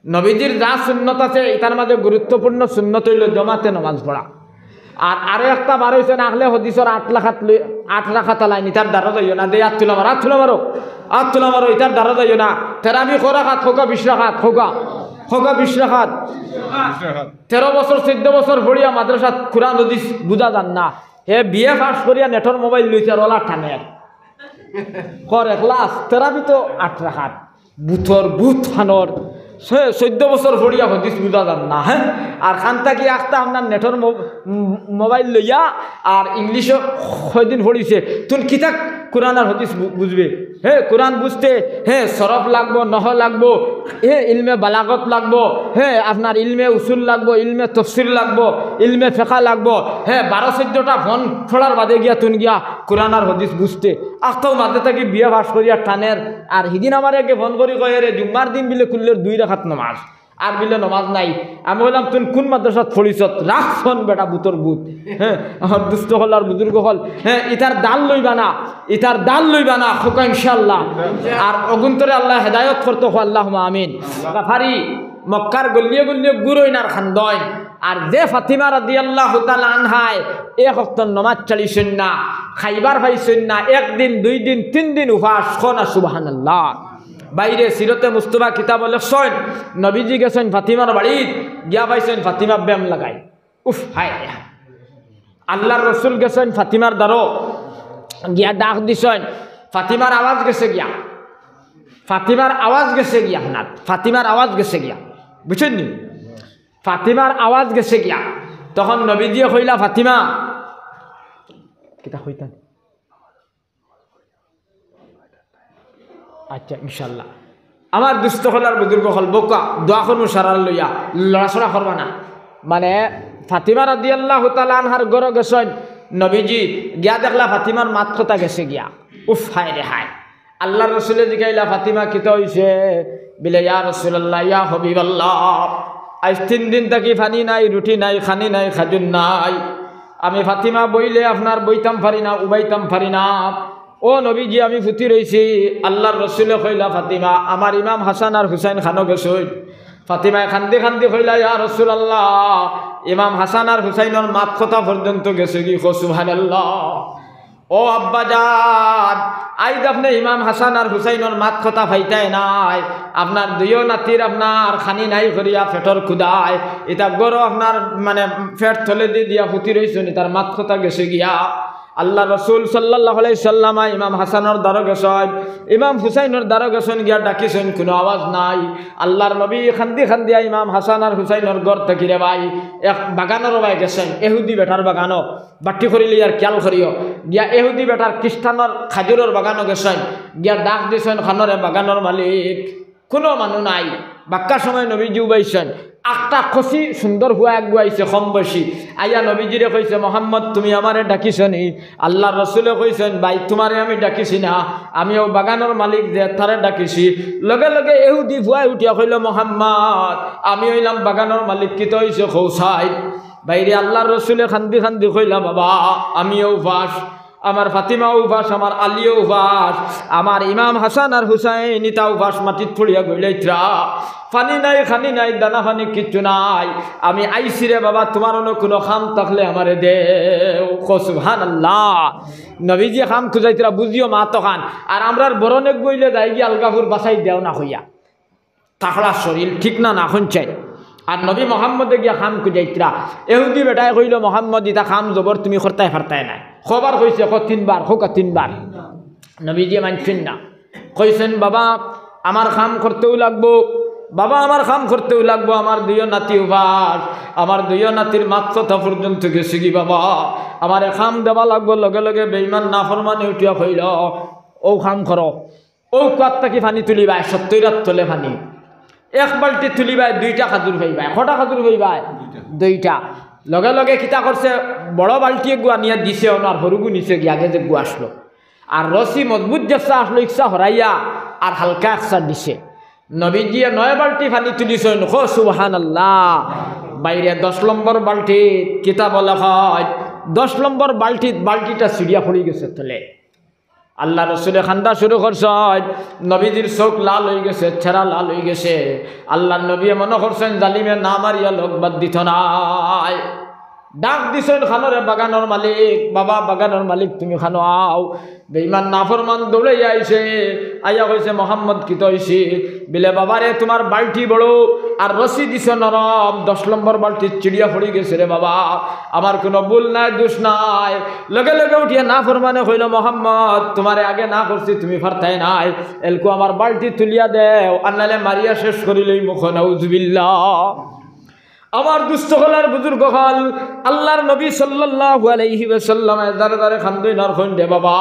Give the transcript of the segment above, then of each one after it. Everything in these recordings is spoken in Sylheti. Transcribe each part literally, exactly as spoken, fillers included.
নবীজির যা সুন্নত আছে, ইতার মাঝে গুরুত্বপূর্ণ সুন্নত অইলো জমাতে নমাজ পড়া। আর আরো একটা বার অইছে না, আহলে হাদিসর আট রাকাত লই-, আট রাকাত আলাইন, ইতার দ্বারা যাইও না, দে আত তুলা মারো, আত তুলা মারো, আত তুলা মারো, ইতার দ্বারা যাইও না। তেরাবি কয় রাকাত, কউক্কা বিশ রাকাত, কউক্কা, কউক্কা বিশ রাকাত। তেরো বছর, চৌদ্দ বছর পড়িয়া মাদ্রাসাত কুরআন হাদিস বুঝা যার না। হে বিএ পাস করিয়া নেটর মোবাইল লইছে আর ওলা টানে। কর এখলাস, তেরাবি তো আট রাকাত। বুতর বুত খানোর, সে চৌদ্দ বছর পড়িয়া হাদিস বুঝা যার না, হে? আর খান থাকি আখতা আপনার নেটর মো-, উম, মোবাইল লইয়া আর ইংলিশো কয়দিন পড়িছে, তুন কিতা কুরআন আর হাদিস বু-, বুঝবে? হে, কুরআন বুঝতে, হে, সরফ লাগবো, নহ লাগবো, হে, ইলমে বালাগত লাগবো, হে, আপনার ইলমে উসুল লাগবো, ইলমে তফসির লাগবো, ইলমে ফেকা লাগবো, হে, বারো চৌদ্দটা ফোন ফড়ার বাদে গিয়া তুন গিয়া কুরআন আর হাদিস বুঝতে। আখতাও মাঝে থাকি বিএ পাস করিয়া টানের, আর হিদিন আমার একে ফোন করি কয়, "রে, জুম্মার দিন বিলে কুল্লের দুই রাকাত নমাজ, আর বিলে নমাজ নাই।" আমি কইলাম, "তুই কোন মাদ্রাসাত পড়িছত? রাখ ফোন বেটা, বুতর বুত।" হে, আমার দুস্ত অকল আর বুজুর্গ অকল, হে, ইতার দাল লইবা না, ইতার দাল লইবা না, কউক্কা ইনশাআল্লাহ। আর অগুন্তরে আল্লায় হেদায়ত করতো, কউক্কা আল্লাহুম্মা আমিন। গাফারি মক্কার গল্লিয়ে গল্লিয়ে ঘুরইন আর খান্দইন। আর যে ফাতিমা রাদিয়াল্লাহু তাআলা আনহায় এক ওয়াক্ত নমাজ ছাড়িছইন না, খাইবার পাইছইন না, একদিন, দুই দিন, তিন দিন উপাস, কউক্কা সুবহানাল্লাহ। বাইরে সিরতে মুস্তফা কিতাবো লেখছইন, নবীজি গেছইন ফাতিমার বাড়িত, গিয়া পাইছইন ফাতিমা ব্যায়াম লাগাই। উফ, হায় রে হায়। আল্লার রসুল গেছইন ফাতিমার দ্বারো, গিয়া ডাক দিছইন, ফাতিমার আওয়াজ গেছে গিয়া, ফাতিমার আওয়াজ গেছে গিয়া, আপনার ফাতিমার আওয়াজ গেছে গিয়া, বুঝছইন নি? ফাতিমার আওয়াজ গেছে গিয়া। তখন নবীজিয়ে কইলা, "ফাতিমা।" কিতা কইতা? আচ্ছা, ইনশাআল্লাহ। আমার দুস্ত অকল আর বুজুর্গ অকল, বউক্কা, দোয়া করমু সারার লইয়া, লড়াচড়া করবা না। মানে, ফাতিমা রাদিয়াল্লাহু তাআলা আনহার ঘরো গেছইন নবীজি, গিয়া দেখলা ফাতিমার মাত কথা গেছে গিয়া। উফ, হায় রে হায়। আল্লার রসুলে জিকাইলা, "ফাতিমা, কিতা অইছে?" বিলে, "ইয়া রাসুলাল্লাহ, ইয়া হাবিবাল্লাহ, আইজ তিন দিন থাকি পানি নাই, রুটি নাই, খানি নাই, খাজুর নাই। আমি ফাতিমা বইলে আপনার বইতাম পারি না, উবাইতাম পারি না। ও নবীজি, আমি ফুতি রইছি।" আল্লার রসুলে কইলা, "ফাতিমা, আমার ইমাম হাসান আর হুসাইন খানো গেছইন?" ফাতিমায় খান্দি খান্দি কইলা, "ইয়া রাসুলাল্লাহ, ইমাম হাসান আর হুসাইনর মাত কথা পর্যন্ত গেছে গি, কউক্কা সুবহানাল্লাহ।" ও আব্বাজান, আইজ আপনে ইমাম হাসান আর হুসাইনর মাত কথা পাইতায় নায়। আপনার দুইও নাতির আপনার খানি নাই করিয়া পেটর ক্ষুধায়, ইতা ঘরো আপনার মানে পেট তলেদি দিয়া ফুতি রইছইন, ইতার মাত কথা গেছে গিয়া। আল্লার রসুল সাল্লাল্লাহু আলাইহি সাল্লামে ইমাম হাসানর দ্বারো গেছইন, ইমাম হুসাইনর দ্বারো গেছইন, গিয়া ডাকিছইন, কুনু আওয়াজ নাই। আল্লার নবী খান্দি খান্দিয়া ইমাম হাসান আর হুসাইনর ঘর থাকি রে ভাই, এক বাগানর বায় গেছইন, এহুদি বেটার বাগানো। বাট্টি করিলে আর খেয়াল করিও, গিয়া এহুদি বেটার খ্রিস্টানর খাজুরর বাগানো গেছইন, গিয়া ডাক দিছইন, "খানোরে বাগানর মালিক।" কুনু মানুষ নাই। বাক্কা সময় নবীজি উবাইছইন, একটা কচি সুন্দর পুয়া এগু আইছে, কম বয়সী, আইয়া নবীজিরে কইছে, "মোহাম্মদ, তুমি আমারে ডাকিছো নি?" আল্লার রসুলে কইছইন, "ভাই, তুমারে আমি ডাকিছি না, আমি অউ বাগানর মালিক যে, তারে ডাকিছি।" লগে লগে এহুদি পুয়ায় উঠিয়া কইলো, "মোহাম্মদ, আমি অইলাম বাগানর মালিক, কিতা অইছে কও চাই।" বাইরে আল্লার রসুলে খান্দি খান্দি কইলা, "বাবা, আমিও উপাস, আমার ফাতিমাও উপাস, আমার আলীও উপাস, আমার ইমাম হাসান আর হুসাইন ইতা উপাস মাটিত পড়িয়া গইলাইত্রা। পানি নাই, খানি নাই, দানা পানি কিচ্ছু নাই। আমি আইছি রে বাবা, তুমার অনো কুনু কাম থাকলে আমারে দেও।" কও সুবহানাল্লাহ। নবীজি কাম খুজাইত্রা, বুঝিও মাতখান। আর আমরার বড় নেক গইলে যাই গিয়া আলগাপুর বাসাই দেও না কইয়া। তাকড়া শরীর, ঠিক না, না কইন চাই। আর নবী মোহাম্মদে গিয়া কাম খুজাইত্রা। এহুদি বেটায় কইলো, "মোহাম্মদ, ইতা কাম জবর তুমি করতায় পারতায় নায়।" কয়বার কইছে? কও তিনবার, কউক্কা তিনবার। নবীজিয়ে মানছইন না। কইছইন, "বাবা, আমার কাম করতেউ লাগবো, বাবা, আমার কাম করতেউ লাগবো, আমার দুইও নাতি উপাস, আমার দুইও নাতির মাত কথা পর্যন্ত গেছে গি বাবা, আমারে কাম দেওয়া লাগবো।" লগে লগে বেইমান নাফরমানে উঠিয়া কইলো, "অউ কাম করো।" অউ কুয়াত থাকি পানি তুলিবায়, সত্তইর আত তলে পানি। এক বালটি তুলিবায়, দুইটা খাজুর পাইবায়। কয়টা খাজুর পাইবায়? দুইটা। লগে লগে কিতা করছে, বড় বালটি এগু আনিয়া দিছে অনো, আর হুরুগু নিছে গিয়া আগে যেগু আছলো। আর রশি মজবুত যেকছা আছলো, ইকছা হরাইয়া আর হালকা একছা দিছে। নবীজিয়ে নয় বালটি পানি তুলিছইন, কও সুবহানাল্লাহ। বাইরে দশ নম্বর বালটি, কিতাবো লেখা অয়, দশ নম্বর বালটিত, বালটিটা ছিড়িয়া পড়ি গেছে তলে। আল্লার রসুলে কান্দা শুরু করছইন, নবীজির চউখ লাল অইগেছে, চেহারা লাল অইগেছে। আল্লার নবীয়ে মনো করছইন জালিমে না মারিয়া লগ বাদ দিতো নায়। ডাক দিছইন কানো রে বাগানর মালিক, বাবা বাগানর মালিক তুমি কানো আও। বেঈমান নাফরমান দৌড়াইয়া আইছে, আইয়া কইছে, "মোহাম্মদ কিতা অইছে?" বিলে, "বাবারে তুমার বালটি বড় আর রশি দিছো নরম, দশ নম্বর বালটিত ছিড়িয়া পড়িগেছে রে বাবা, আমার কুনু ভুল নাই, দুষ নাই।" লগে লগে উঠিয়া নাফরমানে কইলো, "মোহাম্মদ তুমারে আগে না করছি, তুমি পারতায় নায়, এলকু আমার বালটি তুলিয়া দেও, আর নাইলে মারিয়া শেষ করিলাইমু।" কও নাউজুবিল্লাহ। আমার দুস্ত অকল আর বুজুর্গ অকল, আল্লার নবী সাল্লাল্লাহু আলাইহি ওয়াসাল্লামে দারে দারে কান্দইন আর কইন, "রে বাবা,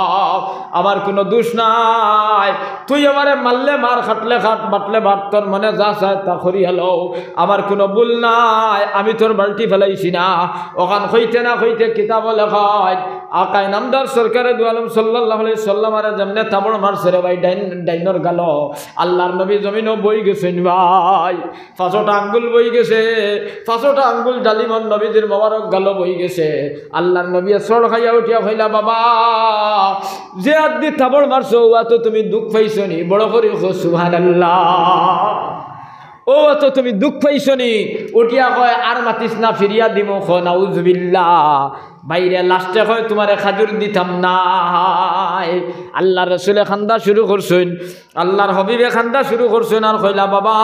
আমার কুনু দুষ নাই, তুই আমারে মারলে মার, কাটলে কাট, বাটলে বাট, তোর মনে যা চায় তা করিয়া লও, আমার কুনু ভুল নাই, আমি তোর বালটি ফালাইছি না।" অখান কইতে না কইতে কিতাবো লেখা অয়, আকায়ে নামদার সরকারে দু আলম সাল্লাল্লাহু আলাইহি ওয়াসাল্লামরে যেমনে থাবড় মারছে রে ভাই, ডাইন, ডাইনর গালো, আল্লার নবী জমিনো বইগেছইন ভাই। পাঁচটা আঙ্গুল বইগেছে, পাঁচটা আঙ্গুল জালিমর নবীজির মোবারক গালো বইগেছে। আল্লার নবীয়ে চড় খাইয়া উঠিয়া কইলা, "বাবা, যে আতদি থাবড় মারছো, অউ আতো তুমি দুখ পাইছো নি?" বড় করি কও, "সুবহানাল্লাহ।" "অউ আতো তুমি দুখ পাইছো নি?" উঠিয়া কয়, "আর মাতিস না, ফিরিয়া দিমু।" কও নাউজুবিল্লাহ। বাইরে লাস্টে কয়, "তুমারে খাজুর দিতাম নায়।" আল্লার রসুলে কান্দা শুরু করছইন, আল্লার হবিবে কান্দা শুরু করছইন আর কইলা, "বাবা,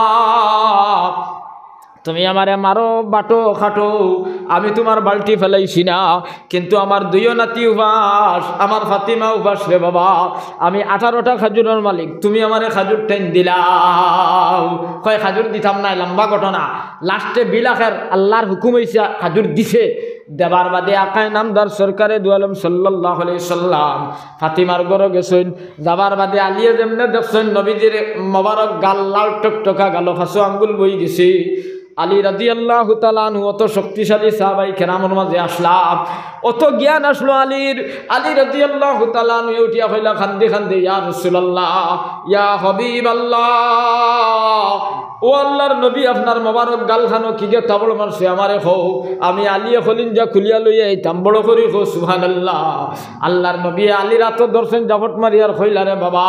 তুমি আমারে মারো, বাটো, কাটো, আমি তুমার বালটি ফালাইছি না, কিন্তু আমার দুইও নাতি উপাস, আমার ফাতিমা উপাস রে বাবা, আমি আঠারোটা খাজুরর মালিক, তুমি আমারে খাজুর টাইন দিলাও।" কয়, "খাজুর দিতাম নায়।" লম্বা ঘটনা। লাস্টে বিলাখের আল্লার হুকুম অইছে, খাজুর দিছে। দেবার বাদে আকায়ে নামদার সরকারে দু আলম সাল্লাল্লাহু আলাইহি সাল্লাম ফাতিমার ঘরো গেছইন। যাবার বাদে আলিয়ে যেমনে দেখছইন নবীজির মোবারক গাল লাল টকটকা গালো, পাঁচো আঙ্গুল বইগেছে। আলী রাদিয়াল্লাহু তাআলা আনহু অত শক্তিশালী সাহাবায়ে কেরামর মাঝে আছলা, অত জ্ঞান আছলো আলীর। আলী রাদিয়াল্লাহু তাআলা আনহু উঠিয়া কইলা কান্দি কান্দি, "ইয়া রাসূলুল্লাহ, ইয়া হাবিবাল্লাহ, ও আল্লার নবী, আপনার মোবারক গালখানো কিগে থাবড় মারছে আমারে কও, আমি আলিয়ে কলিঞ্জা খুলিয়া লইয়া আইতাম।" বড় করি কও সুবহানাল্লাহ। আল্লার নবীয়ে আলীর আতো ধরছইন, জাপট মারিয়া আর কইলা, "রে বাবা,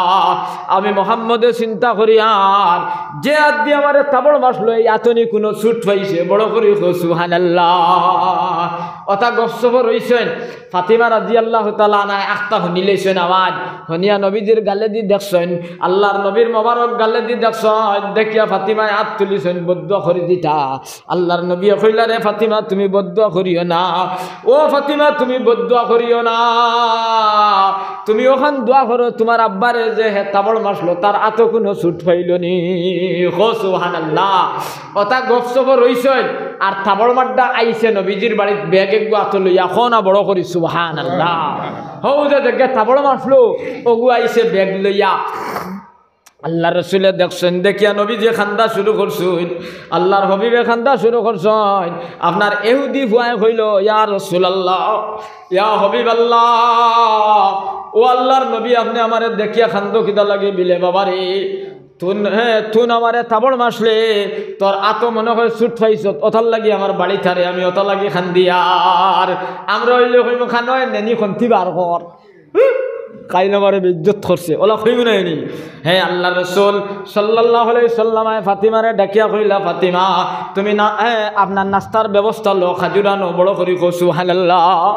আমি মোহাম্মদে চিন্তা করিয়ার, যে আতদি আমারে থাবড় মারলো, এই আতো নি কুনু চুট পাইছে?" বড় করি কও সুবহানাল্লাহ। অতা গফ-সফ রইছইন। ফাতিমা রাদিয়াল্লাহু তাআলা আনহা আখতা হুনিলাইছইন আওয়াজ, হুনিয়া নবীজির গালেদি দেখছইন, আল্লার নবীর মোবারক গালেদি দেখছইন, দেখিয়া ফাতিমায় আত তুলিছইন, বদদোয়া করি দিতা। আল্লার নবীয়ে কইলা, "রে ফাতিমা, তুমি বদদোয়া করিও না, ও ফাতিমা, তুমি বদদোয়া করিও না, তুমি অখান দোয়া করো, তুমার আব্বারে যে হে থাবড় মারলো, তার আতো কুনু চুট পাইলো নি।" কও সুবহানাল্লাহ। অতা গফ-সফ রইছইন, আর থাবড় মারডা আইছে নবীজির বাড়িত ব্যাগ এগু আতো লইয়া, কও না বড় করি সুবহানাল্লাহ। হউ যে যেগে থাবড় মারলো, অগু আইছে ব্যাগ লইয়া। আল্লার রসুলে দেখছইন, দেখিয়া নবীজি কান্দা শুরু করছইন, আল্লার হবিবে কান্দা শুরু করছইন। আপনার এহুদি ফুয়ায় কইলো, "ইয়া রাসূলুল্লাহ, ইয়া হাবিবাল্লাহ, ও আল্লার নবী, আপনে আমারে দেখিয়া কান্দো কিতা লাগি?" বিলে, "বাবারে, তুন, হে, তুন আমারে থাবড় মারলে, তোর আতো মনে অয় চুট পাইছত, অতার লাগি আমার বাড়িত আরে আমি অতার লাগি কান্দিয়ার।" আমরা অইলে কইমু, "কানো এ নেনি খন্তি বার কর।" কাইল আমারে বেইজ্জত করছে, অলা কইমু না নি? হে আল্লার রসুল সাল্লাল্লাহু আলাইহি সাল্লামে ফাতিমারে ডাকিয়া কইলা, "ফাতিমা, তুমি না, হে, আপনার নাস্তার ব্যবস্থা লও, খাজুর আনো।" বড় করি কও সুবহানাল্লাহ।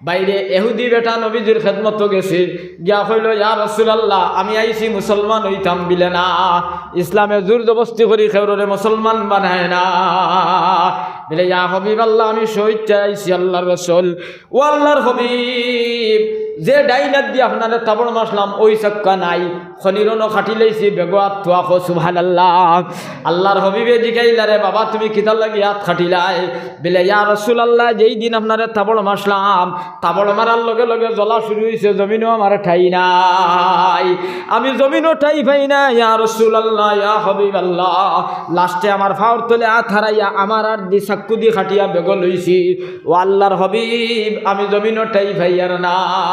বাইরে এহুদি বেটা নবীজির খেদমতো গেছে, গিয়া কইলো, "ইয়া রাসূলুল্লাহ, আমি আইছি মুসলমান অইতাম।" বিলে, "না, ইসলামে জোর জবস্তি করি কেউররে মুসলমান বানায় না।" বিলে, "ইয়া হাবিবাল্লাহ, আমি স্বইচ্ছায় আইছি আল্লার রসুল।" ও আল্লার হবিব, যে ডাইন আতদি আপনারে থাবড় মারলাম, অউ চাক্কা নাই, খনিরনো কাটিলাইছি, বেগো আত থুয়া। কও সুবহানাল্লাহ। আল্লার হবিবে জিকাইলা, "রে বাবা, তুমি কিতার লাগি আত কাটিলায়?" বিলে, "ইয়া রাসূলুল্লাহ, যেই দিন আপনারে থাবড় মারলাম, থাবড় মারার লগে লগে জ্বলা শুরু অইছে, জমিনো আমার ঠাই নাই, আমি জমিনো ঠাই পাই না, ইয়া রাসূলুল্লাহ, ইয়া হাবিবাল্লাহ। লাস্টে আমার পাওর তলে আত হারাইয়া আমার আরদি চাক্কুদি কাটিয়া বেগো লইছি।" ও আল্লার হবিব, আমি জমিনো ঠাই পাইয়ার না।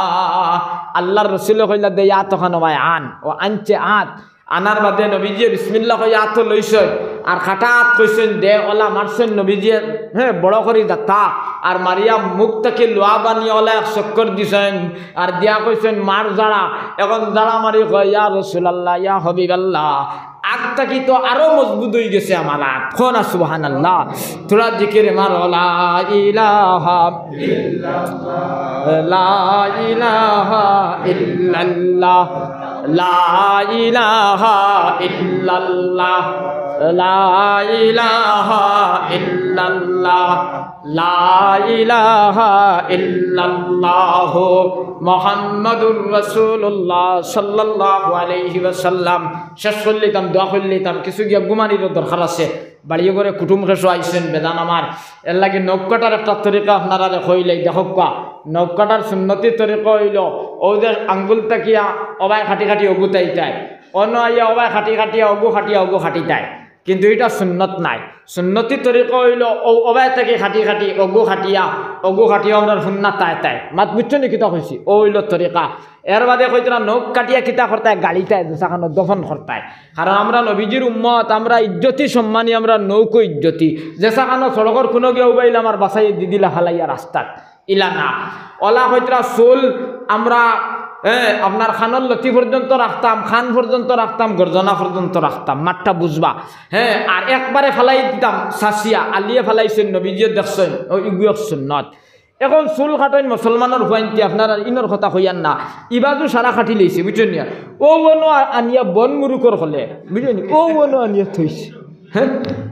আল্লার রসুলে কইলা, "দে আত অখানো মায় আন।" অউ আনছে আত। আনার বাদে নবীজিয়ে বিসমিল্লাহ কইয়া আতো লইছইন। আর খাটা আত কইছইন দে, অলা মারছইন নবীজিয়ে, হে, বড় করি যাতা। আর মারিয়া মুখ থাকি লোয়া বানি অলা এক চক্কর দিছইন। আর দিয়া কইছইন, "মার জাড়া, এখন জাড়া মারি কয়, ইয়া রাসুলাল্লাহ, ইয়া হাবিবাল্লাহ, আত থাকি তো আরো মজবুত অইগেছে আমার আত।" কও না সুবহানাল্লাহ। থুড়া জিকির মারো, লা ইলাহা, লা ইলাহা ইল্লাল্লাহ, লা ইলাহা ইল্লাল্লাহ, লা ইলাহা ইল্লাল্লাহ, লা ইলাহা ইল্লাল্লাহ, মুহাম্মাদুর রাসুলুল্লাহ সাল্লাল্লাহু আলাইহি ওয়াসাল্লাম। শেষ করিলিতাম, দোয়া করিলিতাম, কিছু গিয়া ঘুমানিরও দরকার আছে। বাড়িয়ে ঘরে কুটুম খেসো আইছইন, বেদান আমার। এরলাগি নখ কাটার একটা তরিকা আপনারারে কইলাই, দেখউক্কা। নখ কাটার সুন্নতি তরিকা অইলো, অউ যে আঙ্গুল থাকিয়া অবায় কাটি কাটি অগু তাইতায়, অনো আইয়া অবায় কাটি কাটিয়া অগু কাটিয়া অগু কাটিতায়। কিন্তু ইটা সুন্নত নায়। সুন্নতি তরিকা অইলো অউ অবায় থাকি কাটি কাটি অগু কাটিয়া, অগু কাটিয়া আমরার হুন্না তাইতায়। মাত বুঝছো নি কিতা কইছি? অউ অইলো তরিকা। এরবাদে কইতরা নখ কাটিয়া কিতা করতায়? গালিতায়, যেসাখানো দফন করতায়। কারণ আমরা নবীজির উম্মত, আমরা ইজ্জতি সম্মানী, আমরা নৌকো ইজ্জতি। যেসাখানো সড়কর কুনো গিয়া উবাইলা, আমার বাসায় দিদিলা ফালাইয়া রাস্তাত। ইলা না। অলা কইতরা চুল আমরা, এ, আপনার কানর লতি পর্যন্ত রাখতাম, কান পর্যন্ত রাখতাম, গর্দনা পর্যন্ত রাখতাম, মাতটা বুঝবা। হে, আর একবারে ফালাই দিতাম, চাচিয়া, আলিয়ে ফালাইছইন, নবীজিয়ে দেখছইন, অউ ইগু এক সুন্নত। এখন চুল কাটইন মুসলমানর ফুয়াইন্তে, আপনারার ইনর কথা কইয়ার না, ইবাজু সারা কাটিলাইছে, বুঝছইন নি? অউ অনো আ-, আনিয়া বন মুরুকর কলে, বুঝছইন নি? অউ অনো আনিয়া থইছে। হে?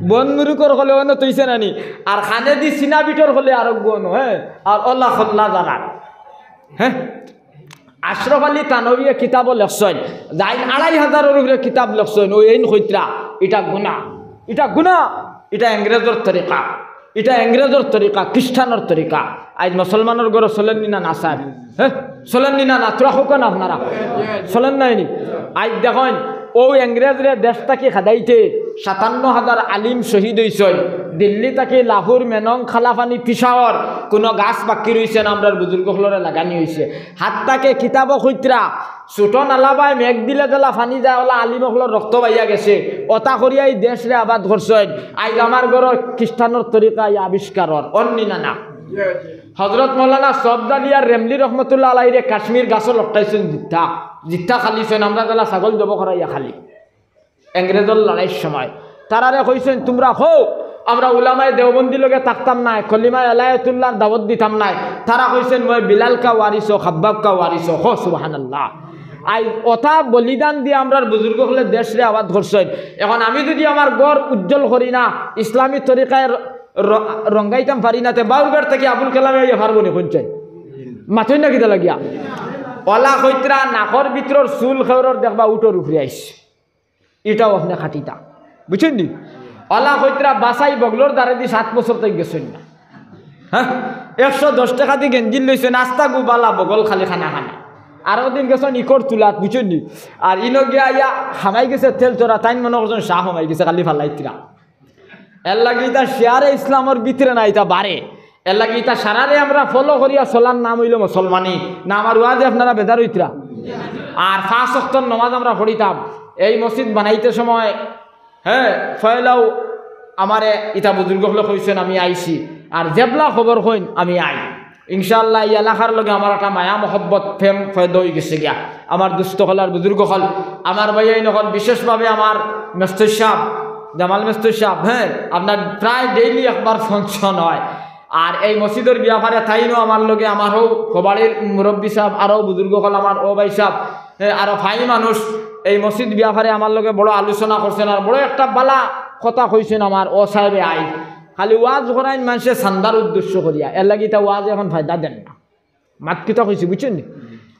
বন মুরুকর কলে অনো থইছে না নি? আর কানেদি সিনা বিটর কলে আরোগ্য অনো, হে? আর অলা খল্লা জাগাত। হে? আশরাফ আলী থানভীয়ে কিতাবো লেখছইন, যাইন আড়াই হাজারর উপরে কিতাব লেখছইন, অউ এইন কইতরা, ইটা গুনা, ইটা গুনা, ইটা ইংরেজর তরিকা, ইটা ইংরেজর তরিকা, খ্রিস্টানর তরিকা। আইজ মুসলমানর ঘরো চলের নি না, না সাব? হে? চলের নি না, না? থুড়া কউক্কা না আপনারা। চলের নায় নি? আইজ দেখইন, অউ ইংরেজরে দেশ থাকি খেদাইতে সাতান্ন হাজার আলিম শহীদ অইছইন। দিল্লি থাকি লাহোর, মেনং, কালাপানি, পিশাওর, কুনো গাছ বাকি রইছে না, আমরার বুজুর্গ অকলরে লাগানি অইছে। হাত্তা কে কিতাবো কইতরা, ছোট নালা বায় মেঘ দিলে যেলা পানি যায়, অলা আলিম অকলর রক্ত বাইয়া গেছে। অতা করিয়া ই দেশরে আবাদ করছইন। আইজ আমার ঘরো খ্রিস্টানর তরিকা ইয়া আবিষ্কার অর, অর নি না, না? হজরত মৌলানা সবজালি আর রেমলি রহমতুল্লাহ আলাইরে কাশ্মীর গাছো লটকাইছইন জিত্তা, জিত্তা খালিছইন, আমরা যেলা ছাগল জবো করাইয়া খালি। ইংরেজর লড়াইর সময় তারারে কইছইন, "তুমরা কও, আমরা উলামায়ে দেওবন্দি লগে থাকতাম নায়, কলিমায়ে এলায়েতুল্লাহর দাওয়াত দিতাম নায়।" তারা কইছইন, "মই বিলাল কা ওয়ারিস অ, খাব্বাব কা ওয়ারিস অ।" কও সুবহানাল্লাহ। আইজ অতা বলিদান দিয়া আমরার বুজুর্গ অকলে দেশরে আবাদ করছইন। এখন আমি যুদি আমার ঘর উজ্জ্বল করি না, ইসলামী তরিকায় র-, র-, রঙ্গাইতাম পারি না, তে বাউরঘাট থাকি আবুল কালামে আইয়া পারবো নি কইন চাই? মাতইন না কিতা লাগিয়া? অলা কইতরা নাকর ভিতরর চুল কেউরর দেখবা উটর উপরে আইছে। ইটাও আপনে কাটিতা। বুঝছইন নি? অলা কইতরা বাছাই বগলর দারেদি সাত বছর তাইন গেছইন না। হে? একশো দশ টেকা দি গেঞ্জি লইছইন, আস্তা গু বালা বগল খালি খানা খানা। আরো দিন গেছইন ইকর তুলাত, বুঝছইন নি? আর ইনো গিয়া আইয়া হামাই গেছে তেল চড়া, তাইন মনো করছইন শাহ হামাই গেছে, খালি ফালাইতরা। এরলাগি ইতা শিয়ারে ইসলামর ভিতরে না, ইতা বারে। এরলাগি ইতা সারারে আমরা follow করিয়া চলার নাম অইলো মুসলমানি। না আমার ওয়াজে আপনারা বেজার অইতরা? আর পাঁচ ওয়াক্তর নমাজ আমরা পড়িতাম। এই মসজিদ বানাইতে সময়, হে, পয়লাউ আমারে ইতা বুজুর্গ অকলে কইছইন, আমি আইছি। আর যেবলা খবর কইন, আমি আই। ইনশাআল্লাহ, ই এলাকার লগে আমার একটা মায়া মহব্বত, প্রেম পয়দা অইগেছে গিয়া। আমার দুস্ত অকল আর বুজুর্গ অকল, আমার ভাইয়াইন অকল, বিশেষভাবে আমার মেস্তর সাব, জামাল মেস্তর সাব, হে, আপনার প্রায় daily একবার function অয়। আর এই মসজিদর ব্যাপারে তাইনও আমার লগে, আমার অউ কবাড়ির মুরব্বি সাব, আরও বুজুর্গ অকল, আমার অউ ভাই সাব, হে, আরও ভাই মানুষ, এই মসজিদ ব্যাপারে আমার লগে বড় আলোচনা করছইন, আর বড় একটা বালা কথা কইছইন আমার অউ সাবে আই। খালি ওয়াজ করাইন মানষে চান্দার উদ্দেশ্য করিয়া, এরলাগি ইতা ওয়াজ এখন ফায়দা দের না। মাত কিতা কইছি, বুঝছইন নি?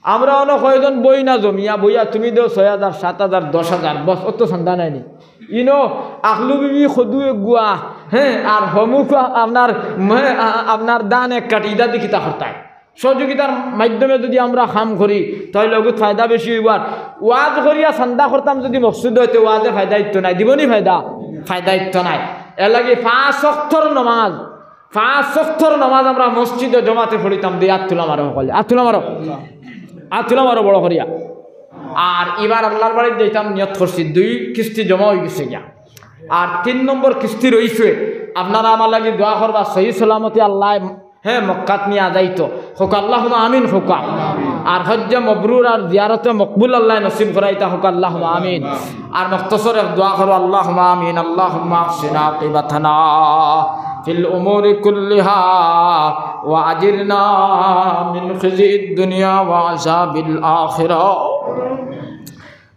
আমরা অনো কয়জন বই না জমিয়া বইয়া, তুমি দেও ছয় হাজার, সাত হাজার, দশ হাজার, বস, অত চান্দা নায় নি। ইনো আখলু বিবি খদু এগুয়া, হে, আর হমুক আপনার, হে, আ-, আপনার ধান এক কাটি, ইতা দি কিতা করতায়? সহযোগিতার মাধ্যমে যুদি আমরা কাম করি, তাইলে অগুত ফায়দা বেশি অইবো। আর ওয়াজ করিয়া চান্দা করতাম যুদি মকসুদ অয়, তে ওয়াজে ফায়দা ইতো নায়, দিবো নি ফায়দা? ফায়দা ইতো নায়। এরলাগি পাঁচ ওয়াক্তর নমাজ, পাঁচ ওয়াক্তর নমাজ আমরা মসজিদো জমাতে পড়িতাম, দি আত তুলা মারো হকলে, আত তুলা মারো, আত তুলা মারো বড় করিয়া। আর ইবার আল্লার বাড়িত যাইতাম নিয়ত করছি, দুই কিস্তি জমা অইগেছে গিয়া। আর তিন নম্বর কিস্তি রইছে, আপনারা আমার লাগি দোয়া করবা, সহি সলামতে আল্লায় হে মক্কাত নিয়া যাইতো। কউক্কা আল্লাহুম্মা আমিন কউক্কা। আর হজ্জে মবরুর আর জিয়ারতে মকবুল আল্লায় নসিব করাইতা, কউক্কা আল্লাহুম্মা আমিন। আর মখতসর এক দোয়া করো, আল্লাহুম্মা আমিন, আল্লাহুম্মা আহসিন আকিবাতানা ফিল উমুরি কুল্লিহা ওয়া আজিরনা মিন খিজিদ দুনিয়া ওয়া আযাবিল আখিরা।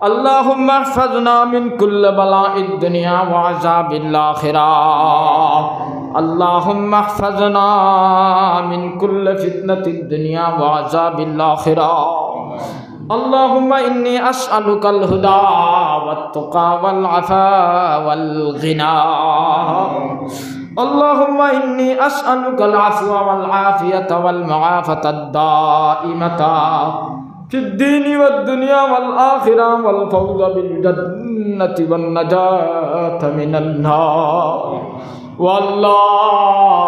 اللهم احفظنا من كل بلاء الدنيا وعذاب الآخرة. اللهم احفظنا من كل فتنة الدنيا وعذاب الآخرة. اللهم إني أسألك الهدى والتقى والعفا والغنى. اللهم إني أسألك العفو والعافية والمعافاة الدائمة في الدين والدنيا والآخرة والفوز بالجنة والنجاة من النار. ও আল্লাহ,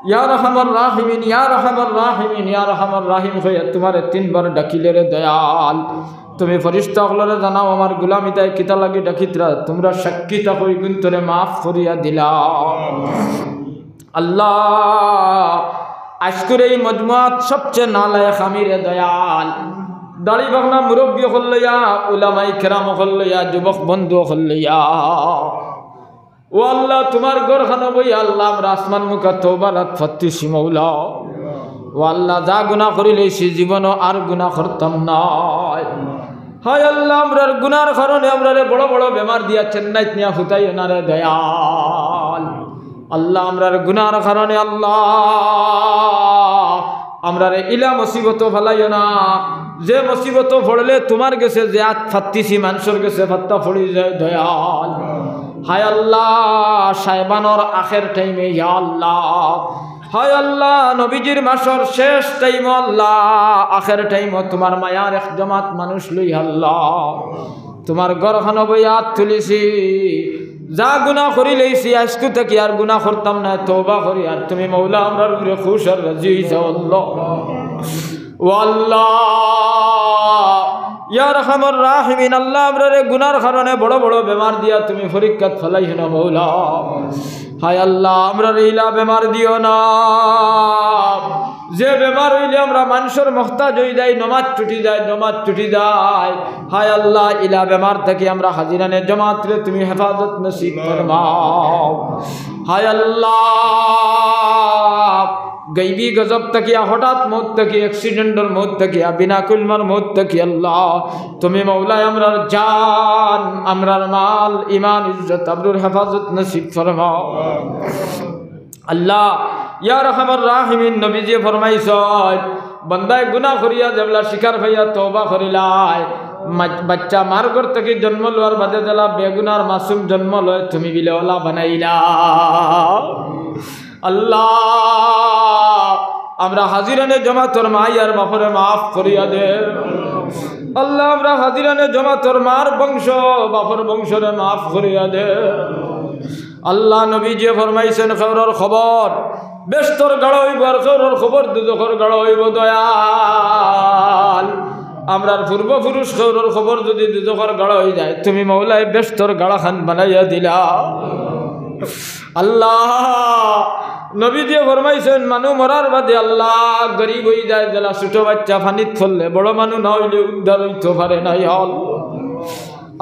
ইয়া আরহামার রাহিমিন, ইয়া আরহামার রাহিমিন, ইয়া আরহামার রাহিম কইয়া তুমারে তিনবার ডাকিলে রে দয়াল, তুমি ফিরিস্তা অকলরে জানাও আমার গুলাম ইতায় কিতা লাগি ডাকিতরা, তুমরা সাক্ষী থাকো, ইগুইন্তরে মাফ করিয়া দিলাও। আল্লাহ, আইজকুর এই মজমুয়াত সবচে নালায়েক আমি রে দয়াল। দাড়ি পাকনা মুরব্বি অকল লইয়া, উলামায়ে কেরাম অকল লইয়া, যুবক বন্ধু অকল লইয়া। ও আল্লাহ, তুমার ঘরখানো বইয়া আল্লাহ, আমরা আসমান মুখা তওবার আত পাতছি মৌলা। ও আল্লাহ, যা গুনা করিলাইছি, জীবনো আর গুনা করতাম নায়। হায় আল্লাহ, আমরার গুনার কারণে আমরারে বড় বড় বেমার দিয়া চেন্নাইত নিয়া ফুতাইও না রে দয়াল। আল্লাহ, আমরার গুনার কারণে আল্লাহ, আমরারে ইলা মুসিবতো ফালাইও না, যে মুসিবতো পড়লে তুমার গেছে যে আত পাতছি, মানষর গেছে পাত্তা পড়ি যায় দয়াল। হায় আল্লাহ, শাবানর আখের টাইমে ইয়া আল্লাহ, হায় আল্লাহ, নবীজির মাসর শেষ টাইমো আল্লাহ, আখের টাইমো তুমার মায়ার এক জমাত মানুষ লইয়া আল্লাহ, তুমার ঘরখানো বইয়া আত তুলিছি, যা গুনা করিলাইছি, আইজকু থাকি আর গুনা করতাম নায়, তওবা করি। আর তুমি মৌলা আমরার উপরে খুশ আর রাজি অই যাও আল্লাহ। ও আল্লাহ, ইয়া আরহামার রাহিমিন, আল্লাহ, আমরারে গুনার কারণে বড় বড় বেমার দিয়া তুমি পরীক্ষাত ফালাইও না মৌলা। হায় আল্লাহ, আমরারে ইলা বেমার দিও না, যে বেমার অইলে আমরা মানষর মুহতাজ অই যাই, নমাজ ছুটি যায়, নমাজ ছুটি যায়। হায় আল্লাহ, ইলা বেমার থাকি আমরা হাজিরানে জমাতরে তুমি হেফাজত নসিব ফরমাও। হায় আল্লাহ, গাইবি গজব থাকিয়া, হঠাৎ মউত থাকিয়া, accident-র মউত থাকিয়া, বিনা কুলমার মউত থাকিয়া আল্লাহ, তুমি মৌলায় আমরার জান, আমরার মাল, ইমান, ইজ্জত, আবরুর হেফাজত নসিব ফরমাও। আল্লাহ, ইয়া আরহামার রাহিমিন, নবীজিয়ে ফরমাইছইন, বান্দায় গুনা করিয়া যেবলা শিকার পাইয়া তওবা করিলায়, মা-, বাচ্চা মার ঘর থাকি জন্ম লওয়ার বাদে যেলা বেগুনার মাসুম জন্ম লয়, তুমি বিলে অলা বানাইলাও। আল্লাহ, আমরা হাজিরানে জমাতর মাই আর বাফরে মাফ করিয়া দে। আল্লাহ, আমরা হাজিরানে জমাতর মার বংশ, বাফর বংশরে মাফ করিয়া দে। আল্লাহ, নবীজিয়ে ফরমাইছইন, কেউরর কবর বেহেস্তর গাড়া অইবো আর কেউরর কবর দুজখর গাড়া অইবো। দয়াল, আমরার পূর্বপুরুষ কেউরর কবর যুদি দুজখর গাড়া অই যায়, তুমি মৌলায় বেহেস্তর গাড়াখান বানাইয়া দিলাও। আল্লাহ, নবীজিয়ে ফরমাইছইন, মানুষ মরার বাদে আল্লাহ গরিব অই যায়, যেলা ছোট বাচ্চা পানিত পড়লে, বড় মানুষ না অইলে উদ্ধার অইতো পারে না। ইয়া আল্লাহ,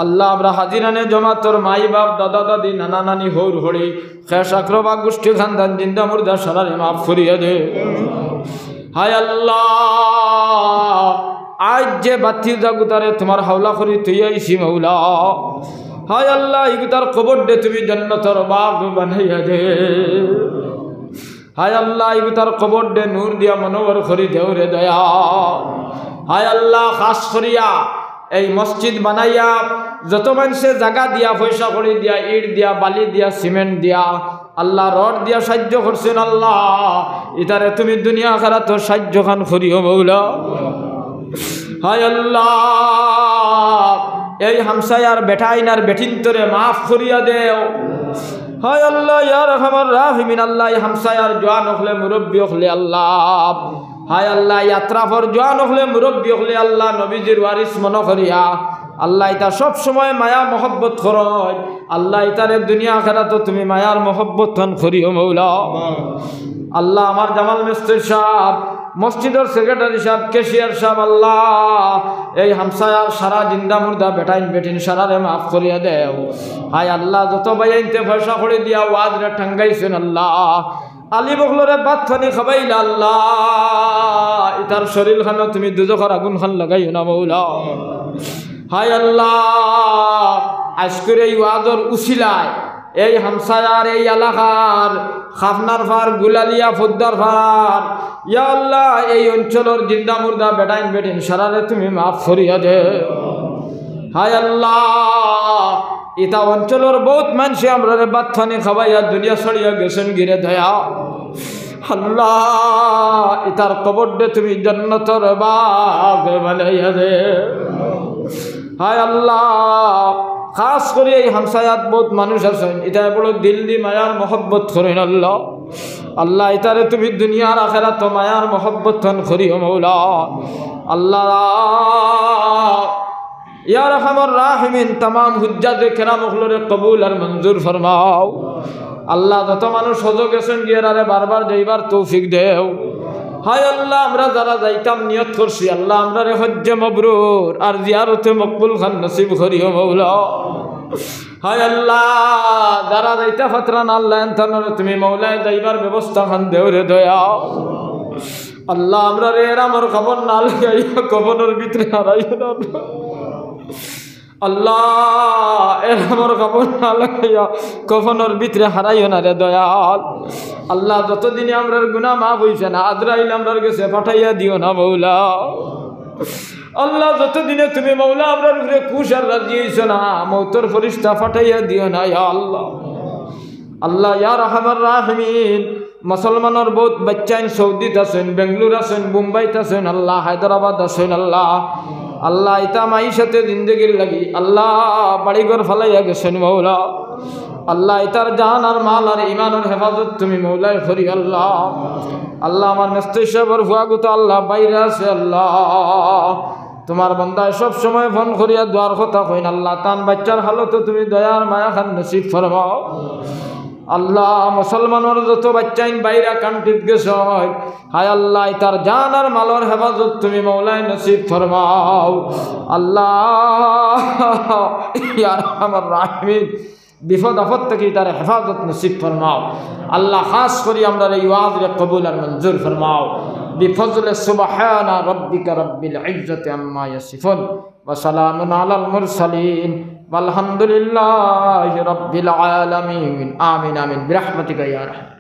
আল্লাহ, আমরা হাজিরানে জমাতর মাই বাপ, দাদা দাদি, নানা নানি, হউর হড়ি, খেশ আক্রবা, গুষ্টি খান্দান, জিন্দা মুর্দা সারারে মাফ করিয়া দে। হায় আল্লাহ, আইজ যে বাতি জাগুতারে তুমার হাওলা করি থইয়া আইছি মৌলা। হায় আল্লাহ, ইগুতার কবররে তুমি জন্নতর বাগ বানাইয়া দে। হায় আল্লাহ, ইগুতার কবররে নূর দিয়া মনোহর করি দেও রে দয়াল। হায় আল্লাহ, খাস করিয়া এই মসজিদ বানাইয়া যত মানষে জাগা দিয়া, পয়সা কড়ি দিয়া, ইট দিয়া, বালি দিয়া, সিমেন্ট দিয়া, আল্লাহ রড দিয়া সাইয্য করছইন, আল্লাহ ইতারে তুমি দুনিয়া আখেরাতো সাইয্যখান করিও মৌলা। হায় আল্লাহ, এই হামসায়ার বেটাইন আর বেটিন্তরে মাফ করিয়া দেও। হায় আল্লাহ, ইয়া আরহামার রাহিমিন, আল্লাহ, এই হামসায়ার জোয়ান অকলে, মুরব্বি অকলে, আল্লাহ, হায় আল্লাহ, এই আতরাফর জোয়ান অকলে, মুরব্বি অকলে, আল্লাহ, নবীজির ওয়ারিস মনো করিয়া আল্লাহ, ইতা সব সময় মায়া মহব্বত করইন। আল্লাহ, ইতারে দুনিয়া আখেরাতো তুমি মায়ার মহব্বত খান করিও মৌলা। আল্লাহ, আমার জামাল মিস্ত্রি সাব, মসজিদর সেক্রেটারি সাব, ক্যাশিয়ার সাব, আল্লাহ, এই হামসায়ার সারা জিন্দা মুর্দা বেটাইন বেটিন সারারে মাফ করিয়া দেও। হায় আল্লাহ, যত ভাইয়াইন্তে পয়সা কড়ি দিয়া ওয়াজরে টাঙ্গাইছইন আল্লাহ, আলিম অকলরে ভাত পানি খাবাইলা আল্লাহ, ইতার শরীল খানো তুমি দুজখর আগুন খান লাগাইও না মৌলা। হায় আল্লাহ, আজকুর এই ওয়াজর উসিলায় এই হামসায়ার, এই এলাকার, খাফনার ফার, গুলালিয়া, ফুদ্দার ফার, ইয়া আল্লাহ, এই অঞ্চলর জিন্দা মুর্দা বেটাইন বেটিন সারারে তুমি মাফ করিয়া দেও। হায় আল্লাহ, ইতা অঞ্চলর বউত মানষে আমরারে ভাত পানি খাবাইয়া দুনিয়া ছাড়িয়া গেছইন গিরে দয়া। আল্লাহ, ইতার কবররে তুমি জান্নাতর বাগ বানাইয়া দেও। হায় আল্লাহ, খাস করি এই হামসায়াত বউত মানুষ আছইন, ইতায় বড় দিল দি মায়ার মহব্বত করইন আল্লাহ। আল্লাহ, ইতারে তুমি দুনিয়ার আখেরাতো মায়ার মহব্বত খান করিও মৌলা। আল্লাহ, ইয়া আরহামার রাহিমিন, তামাম হুজ্জাজে কেরাম অকলরে কবুল আর মঞ্জুর ফরমাও। আল্লাহ, যত মানুষ হজো গেছইন গিয়ে এরারে বারবার যাইবার তৌফিক দেও। হায় আল্লাহ, আমরা যারা যাইতাম নিয়ত করছি, আল্লাহ, আমরারে হজ্জে মবরুর আর জিয়ারতে মকবুল খান নসিব করিও মৌলা। হায় আল্লাহ, যারা যাইতা পাররা না আল্লাহ, এন তানরে তুমি মৌলায় যাইবার ব্যবস্থা খান দেও রে দয়া। আল্লাহ, আমরারে এরামর কাপড় না লাগাইয়া কফনর ভিতরে হারাইও না। আল্লাহ, এরামর কাপড় না লাগাইয়া কফনর ভিতরে হারাইও না রে দয়াল। আল্লাহ, যতদিনে আমরার গুনাহ মাফ অইছে না, আজরাইল আমরার গেছে পাঠাইয়া দিও না মৌলা। আল্লাহ, যতদিনে তুমি মৌলা আমরার উপরে খুশ আর রাজি অইছো না, মৌতর ফিরিস্তা পাঠাইয়া দিও না, ইয়া আল্লাহ। আল্লাহ, ইয়া আরহামার রাহিমিন, মুসলমানর বউত বাইচ্চাইন সৌদিত আছইন, বেঙ্গালুর আছইন, বোম্বাইত আছইন, আল্লাহ, হায়দরাবাদ আছইন, আল্লাহ। আল্লাহ, ইতা মাইশাতে জিন্দেগির লাগি, আল্লাহ, বাড়িঘর ফালাইয়া গেছইন, মৌলা। আল্লাহ, ইতার জান আর মাল আর ইমানর হেফাজত তুমি মৌলায় করি, আল্লাহ। আল্লাহ, আমার মেস্তুর সাবর ফুয়াগুতা, আল্লাহ, বাইরে আছে, আল্লাহ। তুমার বান্দায় সব সময় ফোন করিয়া দোয়ার কথা কইন, আল্লাহ, তান বাইচ্চার হালতো তুমি দয়ার মায়া খান নসিব ফরমাও। আল্লাহ, মুসলমানর যত বাইচ্চাইন বাইরা কান্ট্রিত গেছইন, হায় আল্লাহ, ইতার জান আর মালর হেফাজত তুমি মৌলায় নসিব ফরমাও। আল্লাহ, ইয়া আরহামার রাহিমিন, বিপদ আপদ থাকি ইতারে হেফাজত নসিব ফরমাও। আল্লাহ, খাস করি আমরার এই ওয়াজরে কবুল আর মঞ্জুর ফরমাও। বিফজলে সুবহানা রাব্বিকা রাব্বিল ইজ্জতি আম্মা ইয়াসিফুন। وسلام على المرسلين والحمد لله رب العالمين. آمين، آمين، برحمتك يا أرحم.